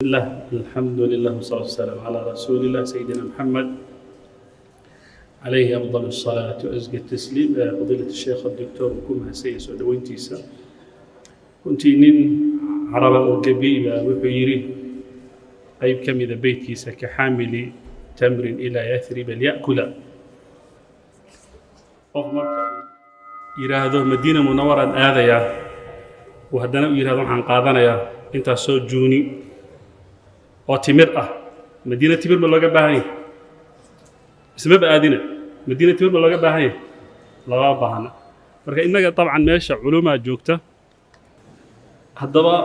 الله الحمد لله والصلاة والسلام على رسول الله سيدنا محمد عليه أفضل الصلاة وأزكى التسليم. فضيلة الشيخ الدكتور ku mahadsan soo dhoweyntiisa. Runtii nin caraba oo gabiiba wuxuu yidhi qayb ka mida beytkiisa: كحامل تمر إلى يثرب ليأكل. Qof marka uu yidhaahdo Madiina Munawaraan aadayaa, uu haddana u yidhahdo waxaan qaadanayaa intaas soo juuni oo timir ah, Madiina timir ma looga baahan yahay? Ismaba aadina. Madiina timir ma looga baahan yahay? Lama baahna. Marka innaga dabcan meesha culumaa joogta. Haddaba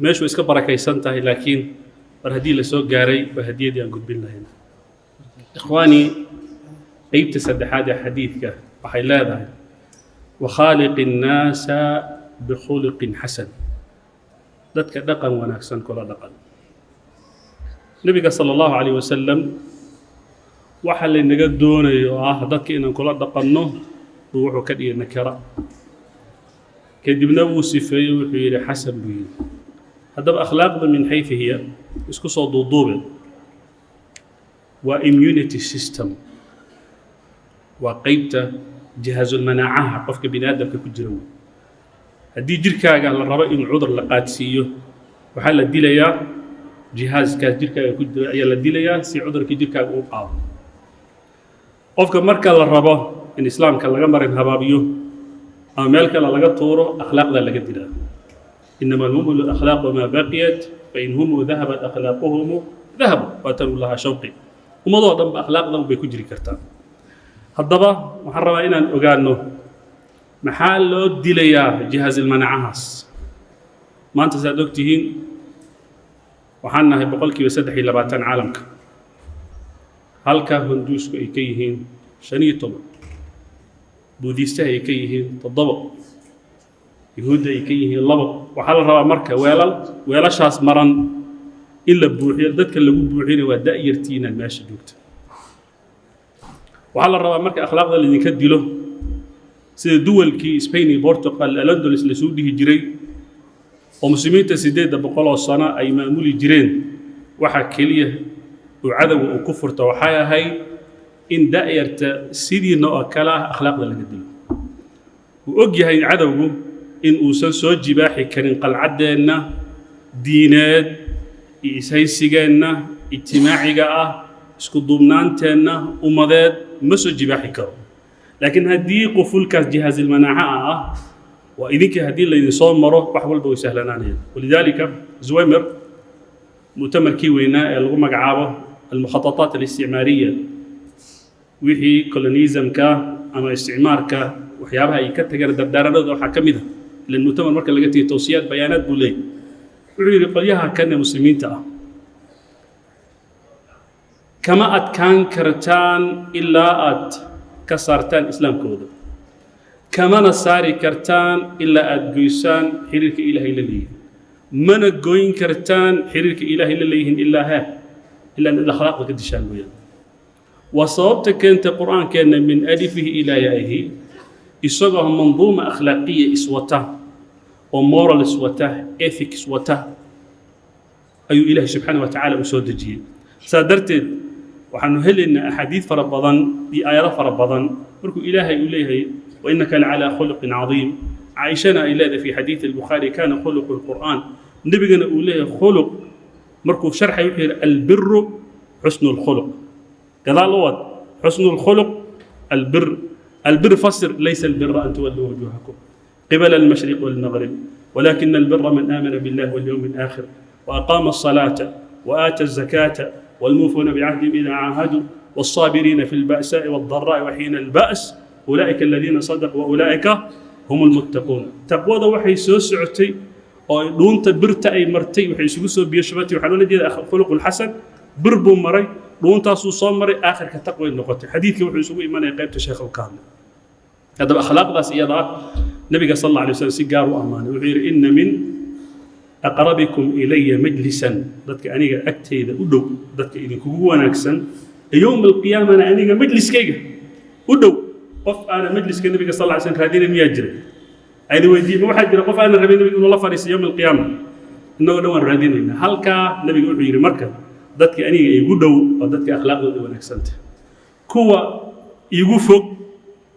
meeshu way iska barakaysan tahay, laakiin mar haddii la soo gaaray, waa hadiyadii aan gudbin lahayn. Ikhwaani, qeybta saddexaad ee xadiidka waxay leedahay: وخالق الناس بخلق حسن. Dadka dhaqan wanaagsan kula dhaqan. Nebiga sala Allahu calayh wasalam waxa laynaga doonayo oo ah dadka inaan kula dhaqanno buu wuxuu ka dhigay nakira, kadibna wuu sifeeyey, wuxuu yidhi xasan buu yidhi. Haddaba akhlaaqda من حيث هي, isku soo duuduube, waa immunity system, waa qeybta jihaazulmanaacaha qofka bini aadamka ku jira wey. Haddii jirkaaga la rabo in cudur la qaadsiiyo, waxaa la dilayaa jihaaskaas jirkaaga ku jira ayaa la dilayaa si cudurkii jirkaaga uu qaado. Qofka marka la rabo in Islaamka laga marin habaabiyo ama meel kale laga tuuro, akhlaaqdaa laga dilaa. إنما المؤمن الأخلاق ما بقيت، فإن هم ذهبت أخلاقهم ذهبوا. Waatanuu lahaa shawqi. Ummadoo dhan ba akhlaaqdan bay ku jiri kartaa. Haddaba waxaan rabaa inaan ogaanno maxaa loo dilayaa jihaazilmanacahaas. Maanta saad og tihiin, waxaan nahay 23% caalamka, halka Hunduusku ay ka yihiin 15, Buudiistaha ay ka yihiin 7, Yuhuudda ay ka yihiin 2. Waxaa la rabaa marka weelal weelashaas maran in la buuxiyo. Dadka lagu buuxinayo waa da'yartiinaan meesha joogta. Waxaa la rabaa marka akhlaaqda laydinka dilo, sida duwalkii Spain iyo Portugal, Alandalus lasuu dhihi jiray, oo muslimiinta 800 oo sano ay maamuli jireen. Waxa keliya uu cadowga uu ku furto waxay ahayd in da'yarta sidiina oo kale ah akhlaaqda laga dilo. Wuu og yahay cadowgu in uusan soo jibaaxi karin qalcaddeenna diineed iyo ishaysigeenna ijtimaaciga ah, isku duubnaanteenna ummadeed ma soo jibaaxi karo. Laakiin haddii qufulkaas jihaazilmanaaca ah waa idinkii, haddii laydin soo maro, wax walba way sahlanaanayaan. ولذلك Zwemer mu'tamarkii weynaa ee lagu magacaabo المخططات الاستعمارية, wixii colonialismka ama isticmaarka, waxyaabaha ay ka tageen dardaaranadooda waxaa ka mid ah, ilan mu'tamar marka laga tegay towsiyaad, bayaanaad buu leeyahy. Wuxuu yidhi: qolyaha kan ee muslimiinta ah kama adkaan kartaan ilaa aad ka saartaan Islaamkooda, kamana saari kartaan ilaa aad goysaan xiriirka Ilaahay la leeyihin, mana goyn kartaan xiriirka Ilaahay la leeyihiin ilaa inaad akhlaaqda ka dishaan mooyaan. Waa sababta keentay Qur'aankeenna من ألفه إلى يائه isagoo منظومة أخلاقية iswata oo moral iswata, ethics wata, ayuu Ilaahay subxaana wa tacaala u soo dejiyey. Saa darteed waxaanu helaynaa axaadiid fara badan iyo aayado fara badan markuu Ilaahay uu leeyahay وإنك لعلى خلق عظيم. Caaishana ay leedahay في حديث البخاري كان خلقه القرآن. Nebigana uu leeyahay khuluq markuu sharxay wuxuu yidhi: البر حسن الخلق. Gadaal u wad: حسن الخلق البر. البر فسر: ليس البر أن تولوا وجوهكم قبل المشرق والمغرب، ولكن البر من آمن بالله واليوم الآخر وأقام الصلاة وآتى الزكاة والموفون بعهدهم إذا عاهدوا والصابرين في البأساء والضراء وحين البأس أولئك الذين صدقوا وأولئك هم المتقون. Taqwada waxay soo socotay oo dhuunta birta ay martay, waxay isugu soo biyo shubatay. Waxaa loola jeeda khuluqul xasan bir buu maray, dhuuntaasuu soo maray, aakhirka taqway noqotay. Xadiidka wuxuu isugu imanaya qaybta sheekha uu ka hadlay. Haddaba akhlaaqdaas iyada ah nabiga sal Alla alay wasalam si gaar u ammaanay. Wuxuu yidhi: إن من أقربكم إلي مجلسا, dadka aniga agtayda u dhow, dadka idinkugu wanaagsan ee yowma alqiyaamana aniga majliskayga u dhow. Qof aana majliska nabiga sal lla slam raadinayn miyaa jira? Ayna weydiiye, ma waxaa jira qof aanan rabin nabiga inuu la fadhiisto yowma alqiyaama? Innagoo dhan waan raadinaynaa halkaa. Nabiga wuxuu yidhi marka, dadka aniga igu dhow waa dadka akhlaaqdooda wanaagsanta, kuwa igu fog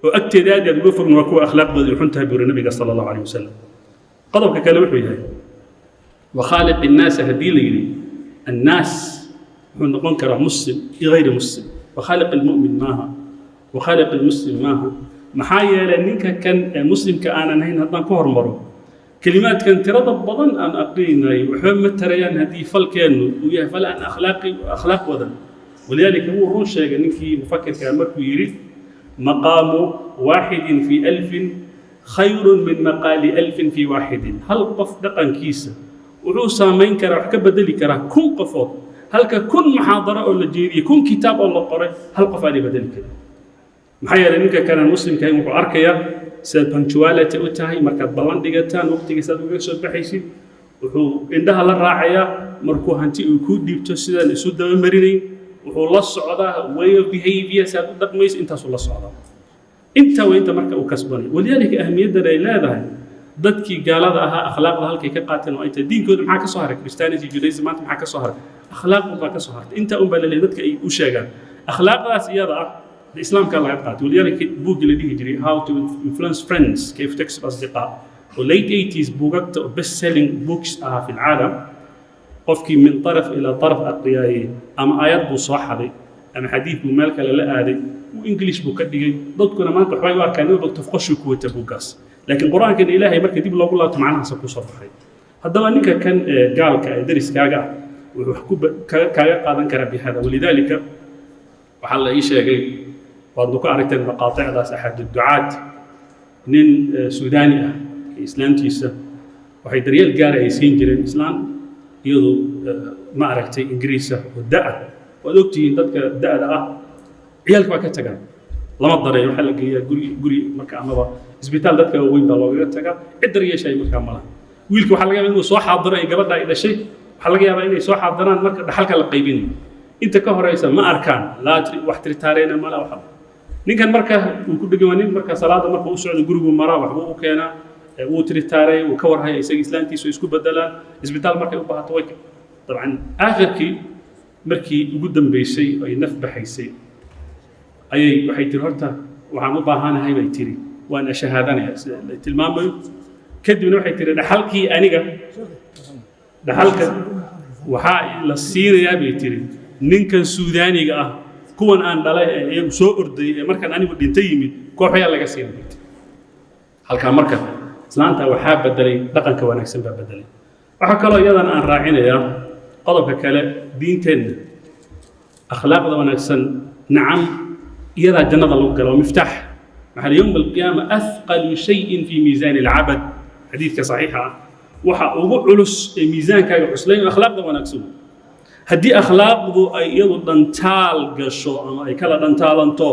oo agteeda aad aad uga fogna waa kuwa akhlaaqdooda ay xun tahay, buu yidhi nabiga sala Allahu calayh wasalam. Qodobka kale wuxuu yahay, wakhaaliq innaasa haddii la yidhi, annaas wuxuu noqon karaa muslim iyo hayri muslim. Wakhaaliq almu'min maaha, wakhaaliq almuslim maaha. Maxaa yeelay, ninka kan ee muslimka aanan hayn haddaan ku hormaro, kelimaadkan tirada badan aan aqrinay waxba ma tarayaan haddii falkeennu uu yahay fal aan akhlaaqi akhlaaq wadan. Walidaalika wuu run sheegay ninkii mufakirka markuu yidhi: "Maqaamu waaxidin fi alfin khayrun min maqaali alfin fi waaxidin." Hal qof dhaqankiisa wuxuu saamayn karaa, wax ka bedeli karaa 1000 qofood, halka 1000 muxaadaro oo la jeediyey, 1000 kitaab oo la qoray, hal qof aanay bedeli karin. Maxaa yeelay, ninka kanan muslimka ahayn wuxuu arkayaa sidaad punctuality u tahay, markaad ballan dhigataan waqtigiisa aad uga soo baxaysid. Wuxuu indhaha la raacayaa markuu hanti uu kuu dhiibto sidaan isu dabamarinayn. Wuxuu la socdaa way of behavior, si aad u dhaqmayso, intaasuu la socdaa. Intaa waa inta marka uu kasbanayo. Walidaalika ahmiyaddan ay leedahay, dadkii gaalada ahaa akhlaaqda halkay ka qaateen waa inta. Diinkooda maxaa ka soo haray? Christianity, Judaism, maanta maxaa ka soo haray? Akhlaaq unbaa ka soo hartay. Intaa unbaa la leeyahay dadka ay u sheegaan akhlaaqdaas iyada ah islaamka laga qaatay. Walidaalika buuggii la dhihi jiray How to Influence Friends, كيف تكسب أصدقاء, oo late 80s buugagta oo best selling books ahaa fi alcaalam, qofkii min طرف ilaa طرف aqriyaayey ama aayad buu soo xaday ama xadiid buu meel kale la aaday, uu English buu ka dhigay. Dadkuna maanta waxbay u arkaan inuu tafqoshuu ku wata buuggaas, laakiin Qur-aankan Ilaahay marka dib loogu laabto macnahaasa ku soo baxay. Haddaba ninka kan gaalka ee dariskaaga ah wuxuu wax ku kaaga qaadan karaa bihada. Walidaalika waxaa la ii sheegay, waadnu ku aragteen maqaaticdaas, axad ducaat, nin Suudaani ah, islaantiisa waxay daryeel gaara ay siin jireen islaan iyadu ma aragtay Ingiriisa oo da-ah. Waad ogtihiin, dadka da'da ah ciyaalka waa ka tagaan, lama dareeyo, waxaa la geeyaa guri marka amaba isbitaal dadka waaweyn baa loogaga tagaa. Cid daryeeshay markaa malaha. Wiilka waxaa laga yaabaa inuu soo xaadiro ay gabadha ay dhashay, waxaa laga yaabaa inay soo xaadiraan marka dhaxalka la qaybinayo. Inta ka horeysa ma arkaan, laa wax tirtaareena mala waxa. Ninkan marka uu ku dhegan waa nin marka salaada marka u socdo gurigu maraa, waxbuu u keenaa, wuu tiritaaray, wuu ka warhaya isaga, islaantiisu isku bedelaan. Isbitaal markay u baahato way. Dabcan aakhirkii markii ugu dambeysay ay naf baxaysay ayay waxay tiri: "Horta waxaan u baahanahay," bay tiri, "waan shahaadanaya," sida la tilmaamayo. Kadibna waxay tiri: "Dhaxalkii aniga, dhaxalka waxaa la siinayaa," bay tiri, "ninkan Suudaaniga ah. Kuwan aan dhalay ee iyagu soo ordayay ee markaan anigu dhintay yimid, kooxayaa laga siinay," bay tiri. Halkaa marka islaanta waxaa bedelay dhaqanka wanaagsan baa bedelay. Waxaa kaloo iyadan aan raacinayaa qodobka kale, diinteenna akhlaaqda wanaagsan, nacam, iyadaa jannada lagu gala, waa miftaax. Maxaa yowm alqiyaama athqalu shayin fi miisaani alcabad, xadiidka saxiixa ah, waxa ugu culus ee miisaankaaga cuslayn akhlaaqda wanaagsan. Haddii akhlaaqdu ay iyadu dhantaal gasho ama ay kala dhantaalanto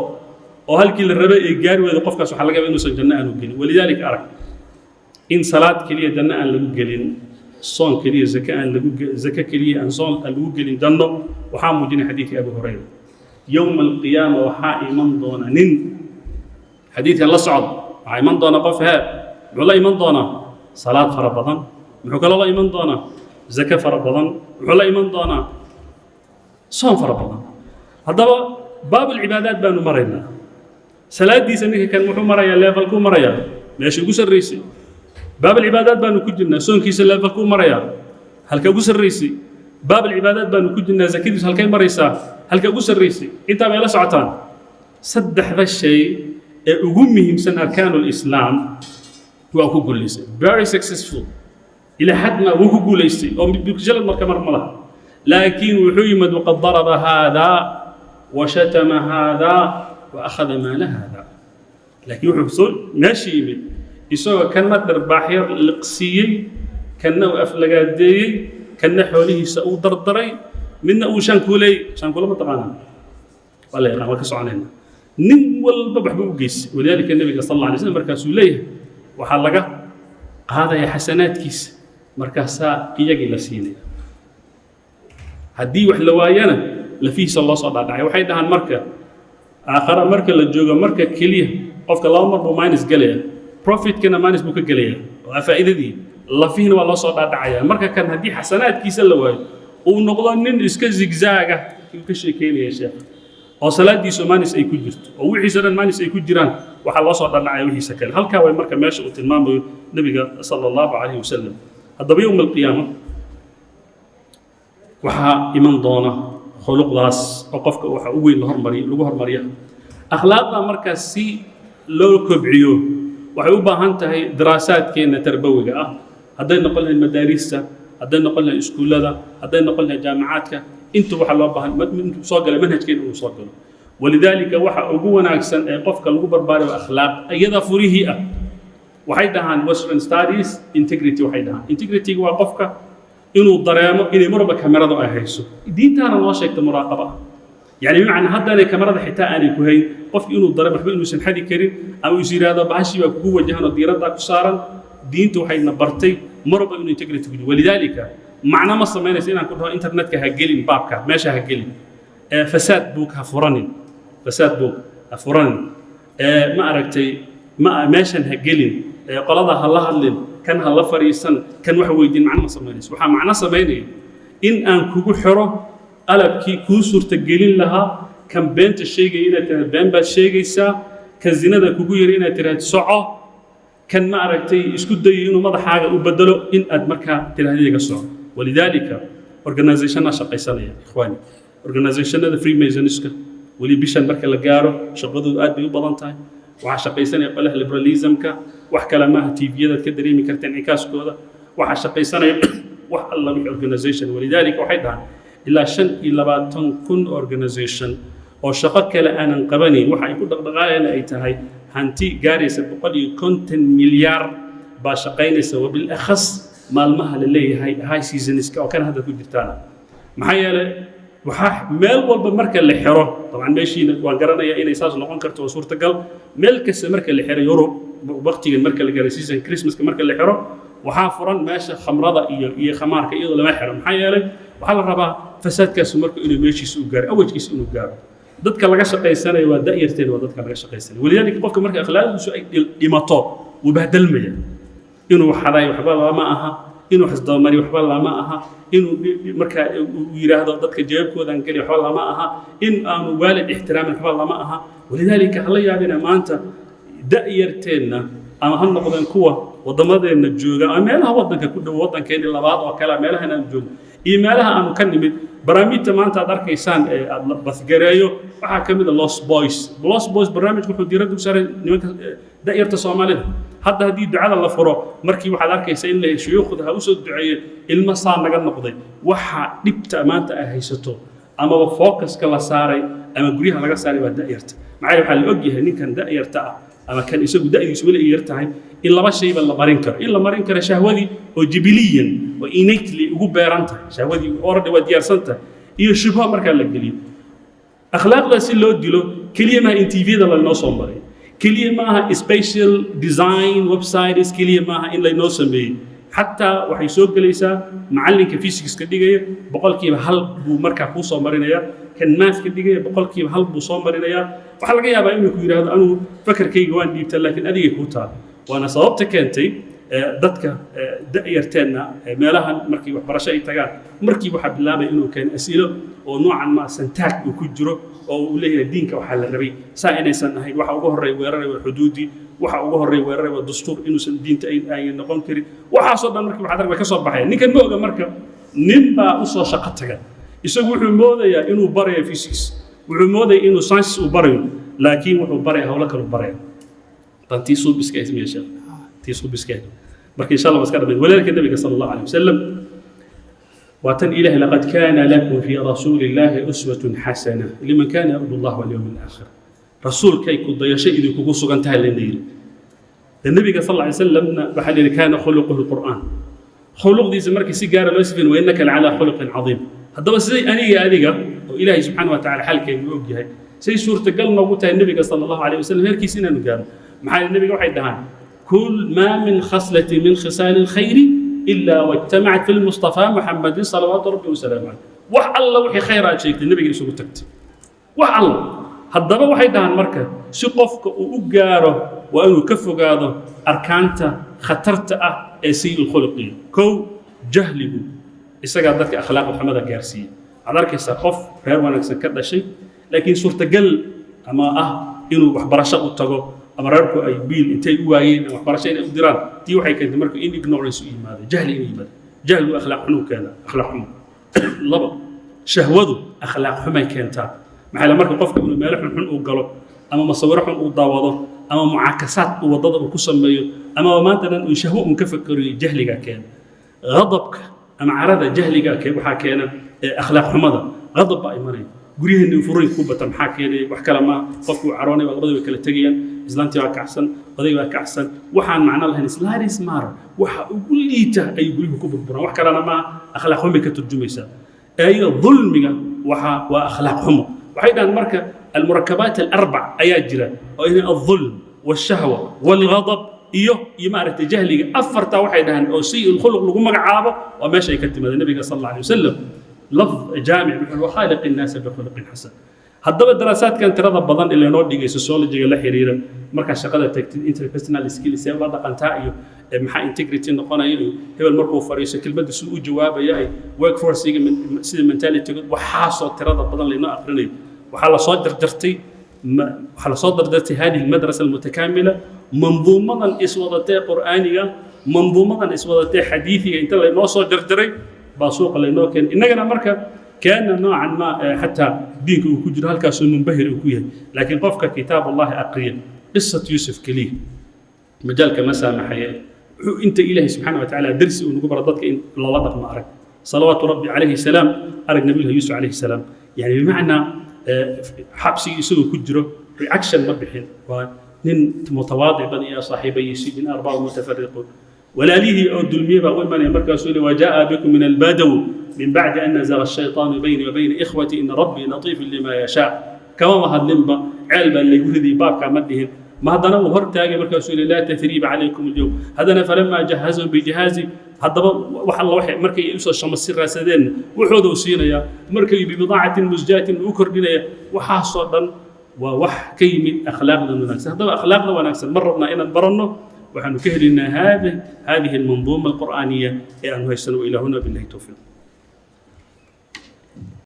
oo halkii la rabay ay gaari weydo, qofkaas waxaa laga yaaba inuusan janno aanu gelin. Walidaalika arag in salaad keliya janno aan lagu gelin, soon keliya, zake aan lagu, zake keliya aan soon aan lagu gelin janno. Waxaa muujinay xadiidkii Abu Hurayra: yowma alqiyaama waxaa iman doona nin, xadiidkan la socod, waxaa iman doona qof hee muxuu la iman doonaa? Salaad fara badan. Muxuu kaloo la iman doonaa? Zake fara badan. Muxuu la iman doonaa? Soon fara badan. Haddaba baabulcibaadaat baanu maraynaa. Salaadiisa ninka kan muxuu marayaa? Levelkuu marayaa meesha ugu sarraysay. Baabulcibaadaat baanu ku jirnaa. Soonkiisa levelkuu marayaa halka ugu sarraysay. Baabulcibaadaat baanu ku jirnaa. Zakadiisu halkay maraysaa? Halka ugu sarraysay. Intaa bay la socotaan. Saddexda shay ee ugu muhiimsan arkaanu lislaam waa ku guulaystay, very successful, ilaa xad ma wuu ku guulaystay oo jalad marka mar ma laha. Laakiin wuxuu yimid: waqad daraba haadaa wa shatama haadaa wa akhada maala haadaa. Laakiin wuxuu soo meesha yimid isagoo kanna dharbaaxyo liqsiiyey, kanna uu aflagaadeeyey, kanna xoolihiisa uu dardaray, midna uu shaankuuley. Shaankuule ma taqaanaa? Waa la yaqaan, waa ka soconayna. Nin walba waxba u geystay. Walidaalika nabiga sal alla alay slam markaasuu leeyahay waxaa laga qaadaya xasanaadkiisa, markaasaa iyagii la siinaya. Haddii wax la waayana lafihiisa loo soo dhaadhacay. Waxay dhahaan marka aakhara marka la joogo, marka keliya qofka laba mar buu minus gelaya. Profitkana minus buu ka gelaya oo faa'iidadii. Lafihiina waa loo soo dhaadhacaya. Marka kan haddii xasanaadkiisa la waayo, uu noqdo nin iska zigzaaga uu ka sheekeynaya sheekh, oo salaadiisu minus ay ku jirto, oo wixiisa dhan minus ay ku jiraan, waxaa loo soo dhaadhacaya wixiisa kale. Halkaa way marka meesha uu tilmaamayo Nebiga sala Allahu calayhi wasalam. Haddaba yowma alqiyaama waxaa iman doona khuluqdaas oo qofka waxa u weyn la hormariyo, lagu hormariya akhlaaqda. Markaas si loo kobciyo waxay u baahan tahay daraasaadkeenna tarbawiga ah, hadday noqon lahayd madaarista, hadday noqon lahayd iskuullada, hadday noqon lahayd jaamacaadka, intu waxa loo baahan intuu soo galay manhajkeena inuu soo galo. Walidaalika waxa ugu wanaagsan ee qofka lagu barbaariyo waa akhlaaq, iyada furihii ah. Waxay dhahaan Western studies integrity. Waxay dhahaan integrity waa qofka inuu dareemo inay marba kameradu ay hayso. Diintaana noo sheegta muraaqaba ah, yani bimacnaa haddaanay kamerada xitaa aanay ku hayn, qofki inuu dareemo waxba inuusan xadi karin, ama is yidhaahdo bahashii baa kugu wajahan oo diiraddaa ku saaran. Diinta waxayna bartay marba inuu integrity ku jiro. Walidaalika macno ma samaynaysa inaan ku dhaho internetka ha gelin, baabka meesha ha gelin, fasaad book ha furanin, fasaad book ha furanin, ma aragtay, ma meeshan ha gelin, qolada ha la hadlin, kan ha la fadhiisan, kan wax weydiin, macno ma samaynayso. Waxaa macno samaynaya in aan kugu xiro qalabkii kuu suurtagelin lahaa kan beenta sheegaya inaad tiraahdo been baad sheegaysaa, kan zinada kugu yiri inaad tiraahdo soco, kan ma aragtay isku dayo inuu madaxaaga u bedelo in aad markaa tiraahdo iga soco. Walidaalika organizationna shaqaysanaya, ikhwaani, organizationada Freemasonska weli bishan marka la gaaro shaqadoodu aad bay u badan tahay. Waxaa shaqaysanaya qolaha liberalismka, wax kale maaha, TV-yadaad ka dareemi karta incikaaskooda. Waxaa shaqaysanaya wax alla wixii organization. Walidaalika waxay dhahaan ilaa 25,000 organization oo shaqo kale aanan qabanayn, waxa ay ku dhaqdhaqaayana ay tahay hanti gaaraysa 150 milyaar baa shaqaynaysa, wabilakhas maalmaha la leeyahay high seasonska oo kan hadda ku jirtaana. Maxaa yeelay waxaa meel walba marka la xiro, dabcan meeshiina waan garanayaa inay saas noqon karto, waa suurtagal. Meel kasta marka la xiro, Yurub waqtigan marka la gaaro season Christmaska marka la xiro, waxaa furan meesha khamrada iyo khamaarka, iyadoo lama xiro. Maxaa yeelay waxaa la rabaa fasaadkaasu marka inuu meeshiisa u gaaro, awajkiisa inuu gaaro. Dadka laga shaqaysanaya waa da'yarteen, waa dadka laga shaqaysanaya. Walidaalika qofka marka akhlaaqdiisu ay dhimato wuu bahdalmaya. Inuu xaday waxba lama aha, inuu xisdabamari waxba lama aha, inuu markaa uu yidhaahdo dadka jawaabkoodaan geli waxba lama aha, in aanu waalid ixtiraamin waxba lama aha. Walidaalika hala yaabina maanta da'yarteenna, ama ha noqdeen kuwa waddamadeenna jooga ama meelaha waddanka ku dhow, waddankeennii labaad oo kale, meelahan aan joogno iyo meelaha aanu ka nimid. Barnaamijta maanta aad arkaysaan ee aad la basgareeyo waxaa ka mid a Lost Boys. Lost Boys barnaamijku wuxuu diiradda u saaray nimanka da'yarta Soomaalida. Hadda haddii ducada la furo markii waxaad arkaysa in la shuyuukhda ha usoo duceeye ilmo saa naga noqday. Waxa dhibta maanta ay haysato amaba focuska la saaray ama guryaha laga saaray waa da'yarta. Maxaa yeele waxaa la ogyahay ninkan da'yarta ah ama kan isagu da'diisu weli ay yar tahay in laba shayba la marin karo, in la marin karo shahwadii oo jibiliyan oo innately ugu beeran tahay, shahwadii already waa diyaarsan tahay, iyo shubho markaa la geliyo. Akhlaaqda si loo dilo keliya maaha in TV-da laynoo soo maray, keliya maaha special design websites, keliya maaha in laynoo sameeyey. Xataa waxay soo gelaysaa macallinka physicska dhigaya, 1% buu markaa kuu soo marinayaa. Kan mathka dhigaya 1% buu soo marinayaa. Waxaa laga yaabaa inuu ku yidhaahdo anugu fakarkayga waan dhiibtaa, laakiin adigay kuu taal. Waana sababta keentay dadka da'yarteenna meelahan markii waxbarasho ay tagaan, markii waxaa bilaabaya inuu keeno as'ilo oo noocan ma santaag uu ku jiro, oo uu leeyahay diinka waxaa la rabay saa inaysan ahayn. Waxa ugu horreeya weeraray waa xuduudii, waxa ugu horreeya weeraray waa dastuur, inuusan diinta aynan noqon karin. Waxaasoo dhan markii waxaad way ka soo baxaya. Ninkan ma oga marka nin baa usoo shaqo taga. Isagu wuxuu moodayaa inuu barayo physics, wuxuu moodaya inuu sciences uu barayo, laakiin wuxuu baraya hawlo kalu baraya. Tan tii suubiska ismiya sheekh, tii suubiska. Marka insha Allah waa iska dhamayn. Walaalka Nabiga sala Allahu alayhi wasalam waa tan Ilahi: laqad kaana lakum fii rasuuli Illaahi uswatun xasana liman kaana yarju Allah walyowm alaakhir. Rasuulkay ku dayasho idinkugu sugan tahay layna yidhi. De Nabiga sal alla alay wasalamna waxaa la yidhi kaana khuluquhu lqur'aan. Khuluqdiisa markii si gaara loo sifin, wa innaka lacalaa khuluqin cadiim. Haddaba siday aniga adiga oo Ilaahay subxaana wa tacala xaalkeenu og yahay say suurtagal noogu tahay Nebiga sala Allahu alayh wasalam heerkiisa inaanu gaarno? Maxaa yeele nebiga waxay dhahaan kul maa min khaslatin min khisaali alkhayri ilaa wajtamacat fi lmustafaa Muxamadin salawaatu rabbi wasalaamu caleyh. Wax alla wixii khayr aad sheegtay nebiga isugu tagtay, wax alla. Haddaba waxay dhahaan marka si qofka uu u gaaro waa inuu ka fogaado arkaanta Khatarta ah ee sayi lkhuluqiga, kow, jahligu isagaa dadka akhlaaqda xumada gaarsiiya. Waxaad arkaysaa qof reer wanaagsan ka dhashay, laakiin suurtagal ama ah inuu waxbarasho u tago ama reerku ay biil intay u waayeen ama waxbarasho inay u diraan. Tii waxay keentay marka in ignorance u yimaado, jahli inuu yimaado. Jahligu akhlaaq xumuu keena, akhlaaq xumo. Labo, shahwadu akhlaaq xumay keentaa. Maxaa yeele, marka qofka inuu meelo xunxun uu galo ama masawiro xun uu daawado ama mucaakasaad uu waddada uu ku sameeyo ama maanta dhan uu shahwo uun ka fakeriyo, jahligaa keena. Ghadabka ama carada jahliga waxaa keena akhlaaq xumada. Ghadab baa imanaya, guryaheena furay ku bata. Maxaa keenay? Wax kale ma, qofku uu caroonay, labadii way kala tegayaan, islaantii baa kacsan, oday baa kacsan, waxaan macno lahayn, islaaris maar waxa ugu liita ay guryuhu ku burburaan. Wax kalena maaha, akhlaaq xumay ka turjumaysaa. Ayaga dulmiga waxa waa akhlaaq xumo. Waxay dhahaan marka المركبات الأربع ayaa jira oo in الظلم والشهوة والغضب iyo maaragtay jahliga, afartaa waxay dhahaan oo sayi lkhuluq lagu magacaabo, waa meesha ay ka timaada. Nabiga sal alla alay wasalam lafd jaamic wuxuu: وخالق الناس بخلق حسن. Haddaba daraasaadkan tirada badan ee laynoo dhigay sociologyga la xiriira, markaa shaqada tagtid, interpersonal skills ee ula dhaqantaa iyo maxaa integrity noqonaya iyo hebel markuu fadhiiso kelmadda siduu u jawaabaya ay workforcega sida mentalityga, waxaasoo tirada badan laynoo aqrinayo, waxaa lasoo jarjartay هذه المدرسة المتكاملة, manduumadan iswadatee qur'aaniga, manduumadan iswadatee xadiidiga, inta laynoo soo jarjaray baa suuqa laynoo keenay. Innagana marka kaana noocan ma xataa diinka uu ku jiro halkaasuu munbahir uu ku yahay. Laakiin qofka kitaab Allahi aqriya, qisat Yuusuf keliya majaalka ma saamaxaya, wuxuu inta Ilaahay subxaana wa tacaala darsi uu nagu baro dadka in loola dhaqmo. Arag salawaatu rabbi calayhi salaam, arag nabiyullahi Yuusuf calayhi salaam, yani bimacnaa xabsigii isagoo ku jiro reaction ma bixin. Waa nin mutawaadic badan. يا صاحبي السجن أرباب متفرقون, walaalihii oo dulmiye baa u imanaya. Markaasuu yihi: وجاء بكم من البدو من بعد أن نزغ الشيطان بيني وبين إخوتي إن ربي لطيف لما يشاء. Kamama hadlinba, ceel baa laygu riday baabkaa ma dhihin. Ma haddana uu hor taagay, markaasuu yihi: لا تثريب عليكم اليوم. Haddana فلما جهزهم بجهازهم, haddaba wax alla waxay markay usoo shamasi raadsadeen wuxooda uu siinayaa, markay ببضاعة مزجاة uu kordhinaya. Waxaasoo dhan waa wax ka yimid akhlaaqdan wanaagsan. Haddaba akhlaaqda wanaagsan ma rabnaa inaan baranno, waxaanu ka helaynaa هذه المنظومة القرآنية ee aanu haysano. وإلى هنا, بالله التوفيق.